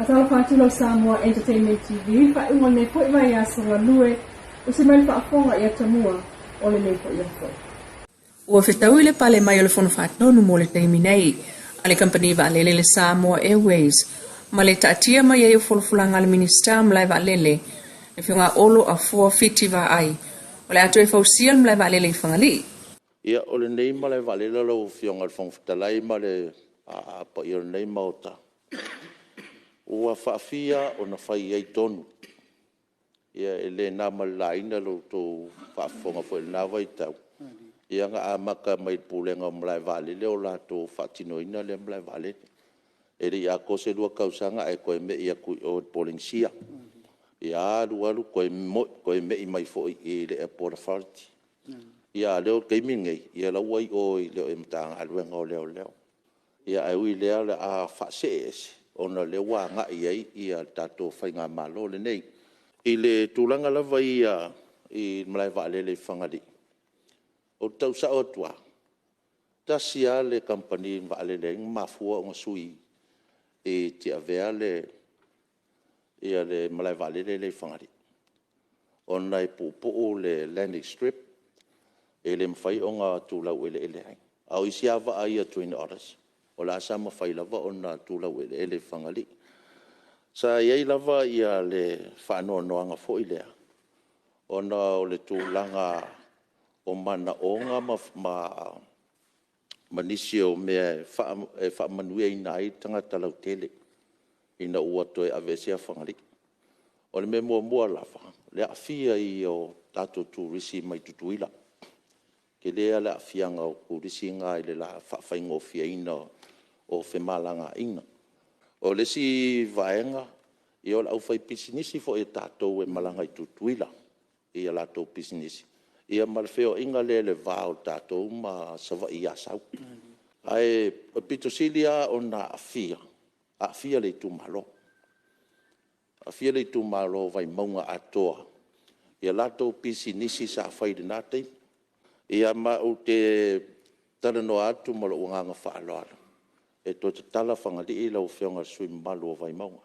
Faatalofa atu lau Samoa Entertainment TV i le faaiuga o lenei foi vaiaso galue, usi mai le faafofoga i atamua o lenei foi aso. Ua fetaui le pale mai o le Fono Faatonu mo le taimi nei a le kamupani vaalele le Samoa Airways ma le taatia mai ai o folafolaga a le Minisita o Malae Vaalele, le Afioga ia Olo Afoa Fiti Vaai, o le a toe fausia le malae vaalele i Fagalii. Ia, o lenei malae vaalele lau Afioga i le Fofoga Fetalai ma le paia o lenei Maota, ua faafia ona fai ai tonu. E le na ma le laina lo outou faafofoga foi i lena vaitau, na amata mai i le Pulega o Malae Vaalele o latou faatinoina lea malae vaalele. E le i atoa se 2 tausaga ae toe me i atu i o i le Polenisia. Ia alu alu toe me i mai foi i le Airport Authority. A o lea o le taimi lenei, o la e ua i o i le Matagaluega o Leoleo. Ae ui i lea o le a faasee ese ona o lea ua agai i ai le tatou faigamalo lenei. I le tulaga lava ia i le malae vaalele i Fagalii, ou te tau sao atu lava, e tasi lava le kamupani vaalele e ala ai ona mafua ona sui i Tiavea le malae vaalele lea i Fagalii, ona e puupuu le landing strip, e le mafai ona tu laueleele ai. A o isi lava vaa ia Twin Otters, o la e sa mafai lava ona tu laueleele i Fagalii. Sa i ai lava le faanoanoaga foi lea ona o le tulaga o manaoga ma nisi o mea e faamanuiaina ai tagata lautele ina ua toe aveesea Fagalii. O le mea muamua lava, o le aafia o tatou turisi mai Tutuila. E tele lava le aafiaga o turisi na i le faafaigofieina o femalagaaiga. O le isi vaega, o le aufaipisinisi foi a tatou e malaga i Tutuila i a latou pisinisi, ia ma le feoaiga lea i le va o tatou ma Savaii i Asau. Ae pito sili lava ona aafia, aafia le itumalo, aafia le itumalo o Vaimauga atoa i a latou pisinisi sa fai i lena taimi. Ia ma ou te talanoa atu ma lou agaga faaaloalo, e toe tatala Fagalii lau Afioga i le sui usufono mamalu o Vaimauga.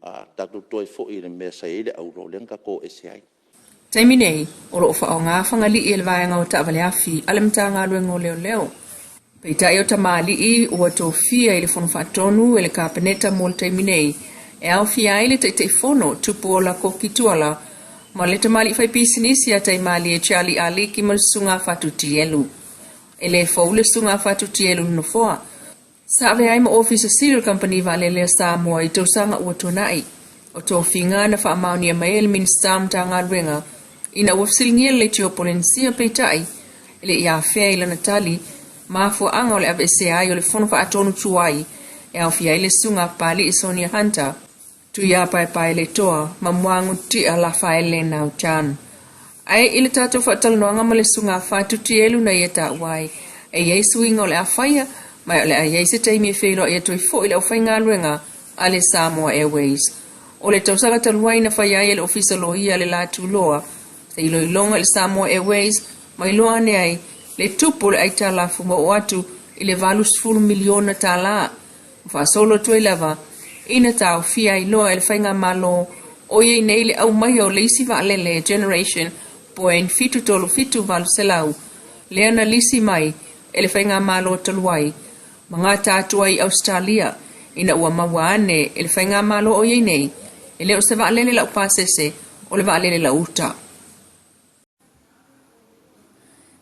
A tatou toe foi i le mea sa i ai le auro lea na tatou o ese ai. Taimi nei, o lo o faaaoga Fagalii e le vaega o taavaleafi a le Matagaluega o Leoleo. Peitai o tamalii ua tofia i le Fono Faatonu e le Kapeneta mo le taimi nei, e aofia ai le Taitaifono Tupuola Koki Tuala ma le tamalii faipisinisi ia Taimalie Charlie Aliki ma le Susuga Fatu Tielu. E le fou le Susuga Fatu Tielu i le nofoa. Sa avea ai ma Ofisa Sili o le Kamupani Vaalele a Samoa i tausaga ua tuanai. O tofiga na faamaonia mai e le Minisita o Matagaluega ina ua fesiligia le Leitio Polenisia peitai e le i afea i lana tali mafuaaga o le aveesea ai o le Fono Faatonu tuai e aofia ai le Susuga a Papalii Sonia Hunter, Tuiapaepaeletoa ma Muagututia Lafaele Nau Chan. Ae i le tatou faatalanoaga ma le Susuga a Fatutielu na ia taua ai, e i ai suiga o le a faia, ma o le a i ai se taimi e feiloai atu ai foi le aufaigaluega a le Samoa Airways. O le tausaga talu ai na faia ai e le Ofisa Loia a le La Tuloa se iloiloga i le Samoa Airways ma iloa ane ai le tupu o le aitalafu ma oo atu i le $80 miliona tala. Ma faasolo atu ai lava ina taofia ai loa e le faigamalo o i ai nei le aumaia o le isi vaalele Generation Boeing 737-800 lea na lisi mai e le faigamalo talu ai ma gata atu ai i Ausetalia ina ua maua ane e le faigamalo o i ai nei e le o se vaalele laupasese o le vaalele lauta.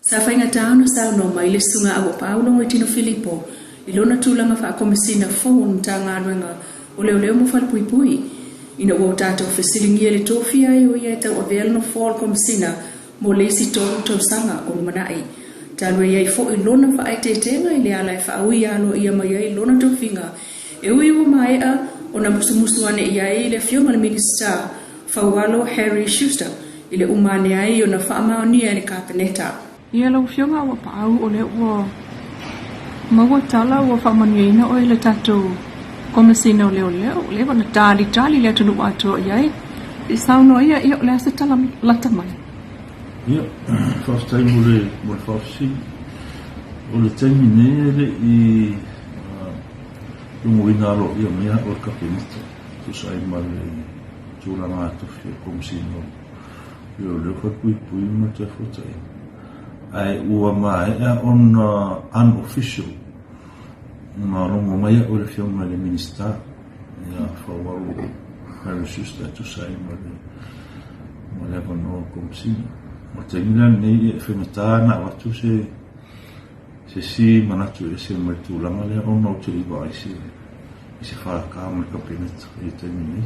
Sa faigata ona saunoa mai le Susuga Auapaau Logoitino Filipo i lona tulaga faakomisina fou o le Matagaluega o Leoleo ma Falepuipui ina ua tatou fesiligia i le tofia ai o ia e tauavea le nofoa o le Komisina mo le isi 3 tausaga o lumanai. Talu e i ai foi lona faaeteetega i le ala e faaui aloaia mai ai lona tofiga e ui ua maea ona musumusu ane i ai le Afioga i le Minisita Faualo Harry Schuster i le uma ane ai ona faamaonia e le Kapeneta. Ia lau Afioga ua paau o lea ua maua tala ua faamanuiaina oe i le tatou Komesina o Leoleo, ua leva ona talitali le atunuu atoa i ai. Se i saunoa ia, ia o le a se tala lata mai? Ia, faafetai mo le mo le faafesili. O le taimi nei e le i logoina aloaia mai au e le Kapeneta. tusa ai ma le tulaga tofi o le Komesina o Leoleo, Falepuipui ma le Toefuataiga. Ae ua maea ona unofficial ona logo mai au e le Afioga i le Minisita ia Faualo Harry Schuster e tusa ai ma le ma le avanoa o Komesina. O le taimi la lenei e faigata ona avatu se se isi manatu e ese mai le tulaga lea ona ou te le i vaai se i se FK ma le Kapeneta i le taimi nei.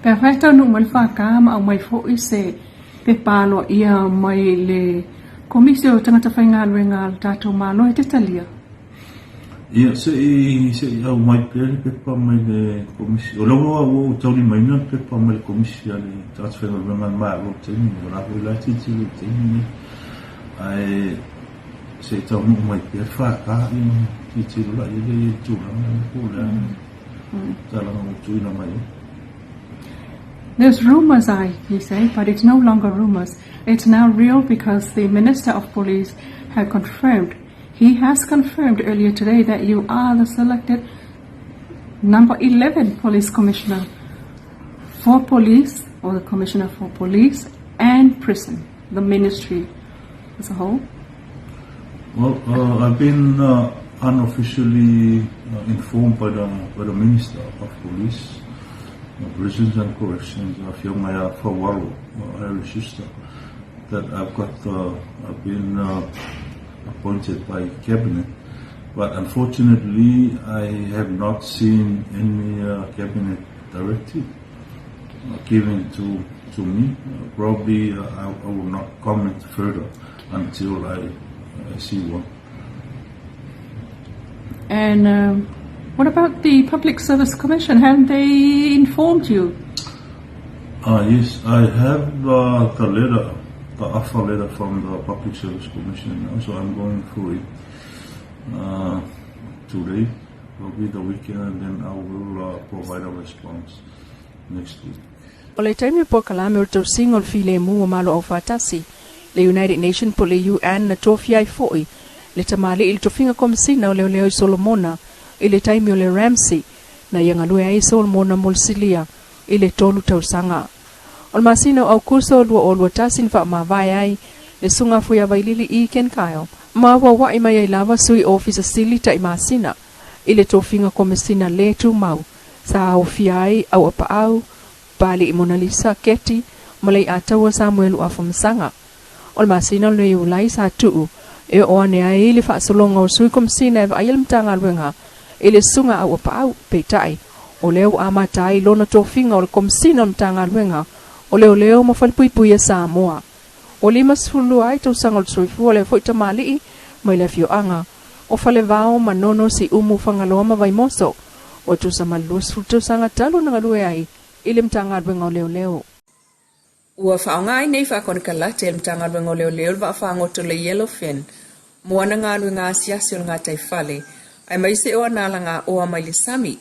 Pe afai e taunuu mai le FK ma aumai foi se pepa aloaia mai le Komisi o Tagata Faigaluega a le tatou Malo, e te talia? Ia, se i, se i aumai pea le pepa mai le Komisi. O lea ua ou taulimaina le pepa mai le Komisi a le Tagata Faigaluega a le Malo i le taimi nei, o la foi la e tilotilo i le taimi nei. Ae se i taunuu mai pea le FK, ia ona tilotilo laia lea i le tulaga lea po o le a le talaga ua tuuina mai ai. There's rumors, I he say, but it's no longer rumors. It's now real because the Minister of Police had confirmed. He has confirmed earlier today that you are the selected number 11 police commissioner for police, or the commissioner for police and prison, the ministry as a whole. Well, I've been unofficially informed by the Minister of Police, Prisons and Corrections, Afioga ia Faualo Harry Schuster, that I've been appointed by cabinet. But unfortunately, I have not seen any cabinet directive given to me. Probably I will not comment further until I see one. And what about the Public Service Commission? Haven't they informed you? Yes, I have the letter, the offer letter from the Public Service Commission now, so I'm going through it today, probably the weekend, and then I will provide a response next week. O le taimi polokalame o le tausiga o le filemu o Malo Aufaatasi, le United Nation po le UN na tofia ai fo'i le tamalii i le tofiga Komesina o Leoleo i Solomona i le taimi o le RAMSI na ia galue ai Solomona mo le silia i le 3 tausaga. O le masina o Aukuso 2021 na faamavae ai le susuga Fuiavailili E. Ken Kyle ma auaua'i mai ai lava sui ofisa sili ta'i masina i le tofiga Komesina lē tumau sa aofia ai Auapaau Pali'i Monalisa Keti ma Leiataua Samuelu Afamasaga. O le masina o le Iulai sa tu'u e oo ane ai le faasologa o sui Komesina e vaaia le Matagaluega i le susuga Auapaau. Peitai o lea ua amata ai lona tofiga o le Komesina o le Matagaluega o Leoleo ma Falepuipui a Samoa. Ua 52 ai tausaga o le soifua lea fo'i tamalii mai le afioaga o Falevao, Manono, Siumu, Fagaloa ma Vaimoso. Ua tusa ma le 20 tausaga talu na galue ai i le Matagaluega o Leoleo. Ua faaaoga ai nei faakonekalate e le Matagaluega o Leoleo le vaafagota le Yellowfin mo ana galuega asiasi o le gataifale aemaise o ana alagaoa mai le sami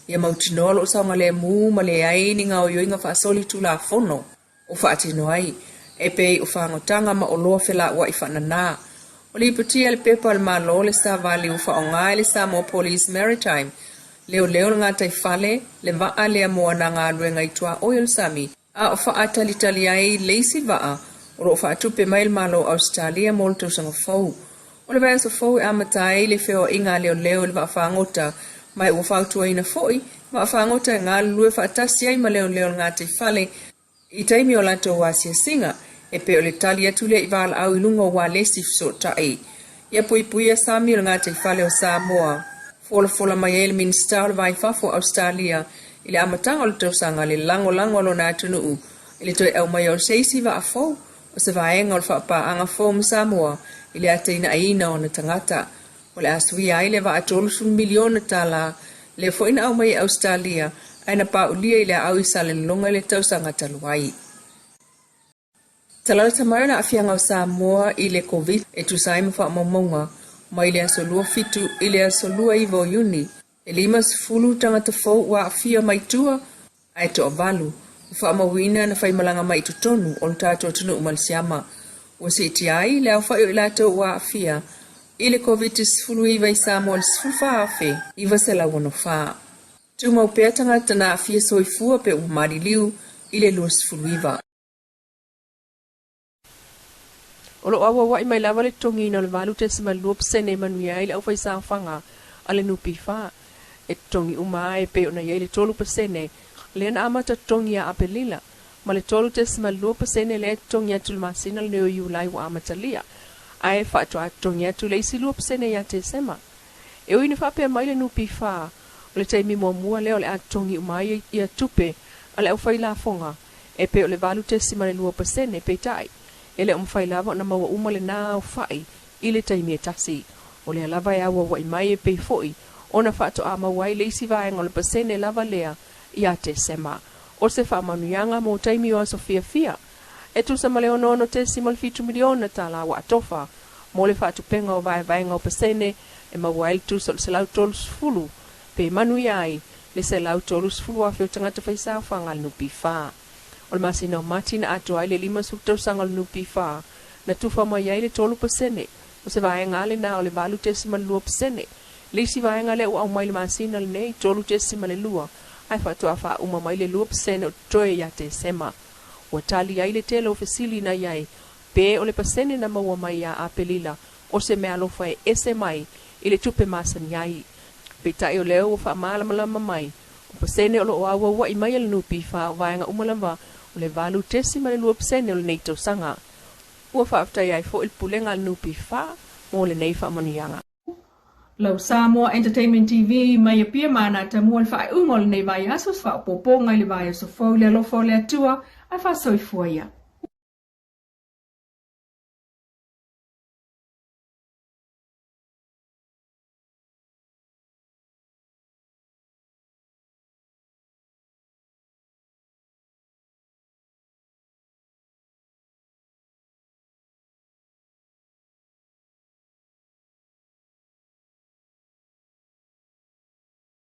ia mautinoa o loo saogalemu ma leai ni gaoioiga faasoli tulafono o faatino ai e pei o fagotaga ma oloa felaua'i faananā. O lipotia le pepa o le Malo le savali ua faaaoga e le Samoa Police Maritime Leoleo le gataifale le vaa lea mo ana galuega i tuaoi o le sami a o faatalitali ai le isi vaa o loo faatupe mai le Malo Ausetalia mo le tausaga fou. O le vaiaso fou e amata ai le feoaiga a leoleo i le vaafagota ma ua fautuaina fo'i vaafagota e galulue faatasi ai ma leoleo le gataifale i taimi o latou asiasiga e pei o le tali atu lea i valaau i luga o ualesi fesootai ia puipuia sami o le gataifale o Samoa. Folafola mai ai le Minisita o le Va i Fafo o Ausetalia i le amataga o le tausaga le lagolago a lona atunuu i le toe aumaia o se isi vaa fou o se vaega o le faapaaga fou ma Samoa i le atinaeina o ona tagata. O le a suia ai le vaa $30 miliona lea foi na aumai e Ausetalia ae na paulia i le aau i Salelologa i le tausaga talu ai. Talalata mai o le aafiaga o Samoa i le Covid e tusa ai ma faamaumauga mai le aso 27 i le aso 29 o Iuni, e 50 tagata fou ua aafia mai tua ae toavalu ua faamauina na faimalaga mai i totonu o le tatou atunuu ma le siama. Ua siitia ai le aofa'i o i latou ua aafia i le Koviti-19 i Samoa i le 14,964. Tumau pea tagata na aafia soifua pe ua maliliu i le 29. O lo o auauai mai lava le totogiina o le 8.2 pasene e manuia ai le aufaisaofaga a le NPF. E totogi uma lava e pei ona i ai le 3 pasene lea na amata totogi ia Apelila ma le 3.2 pasene lea e totogi atu le masina lenei o Iulai ua amatalia, ae faatoa totogi atu le isi 2 pasene ia Tesema. E ui ina faapea mai le NPF o le taimi muamua lea o le a totogi uma ai ia tupe a le aufailafoga e pei o le 8.2 pasene, peitai e le o mafai lava ona maua uma lena aofai i le taimi e tasi. O lea lava e auauai mai e pei foi ona faatoa maua ai le isi vaega o le pasene lava lea ia Tesema. O se faamanuiaga mo taimi o aso fiafia e tusa ma le 66.7 miliona tala ua atofa mo le faatupeina o vaevaega o pasene e maua ai le tusa o le 130 pe manuia ai le 130,000 o tagata faisaofaga a le NPF. O le masina o Mati na atoa ai le 50 tausaga o le NPF na tufa mai ai le 3 pasene. O se vaega lena o le 8.2 pasene. Le isi vaega lea ua aumai le masina lenei, 3.2, ae faatoa faauma mai le 2 pasene o totoe ia Tesema. Ua tali ai le tele o fesili na i ai pe o le pasene na maua mai ia Apelila o se meaalofa e ese mai i le tupe masani ai. Peitai o lea ua faamalamalama mai o pasene o lo o auauai mai a le NPF o vaega uma lava o le 8.2 pasene o lenei tausaga. Ua faafetai ai foi le pulega a le NPF mo lenei faamanuiaga. Lau Samoa Entertainment TV mai Apia ma Tamua le faaiuga o lenei vaiaso, faaopoopoga i le vaiaso fou i le alofa o le Atua, ae faasoifua ia.